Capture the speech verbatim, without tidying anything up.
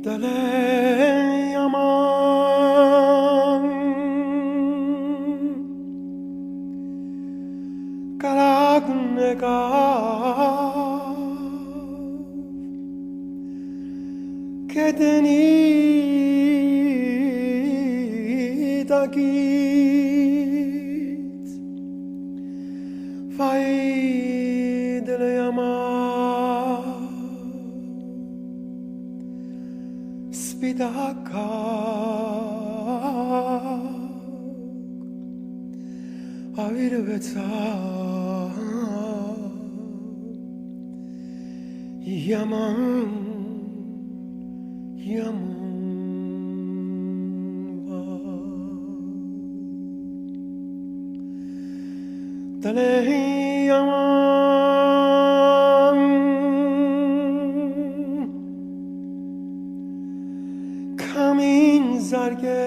Dale yaman, karaku neka, kedeni takit, fai dale yaman. Spidakak, a virveza, yaman, yaman va. Dale yaman, kamin zarge.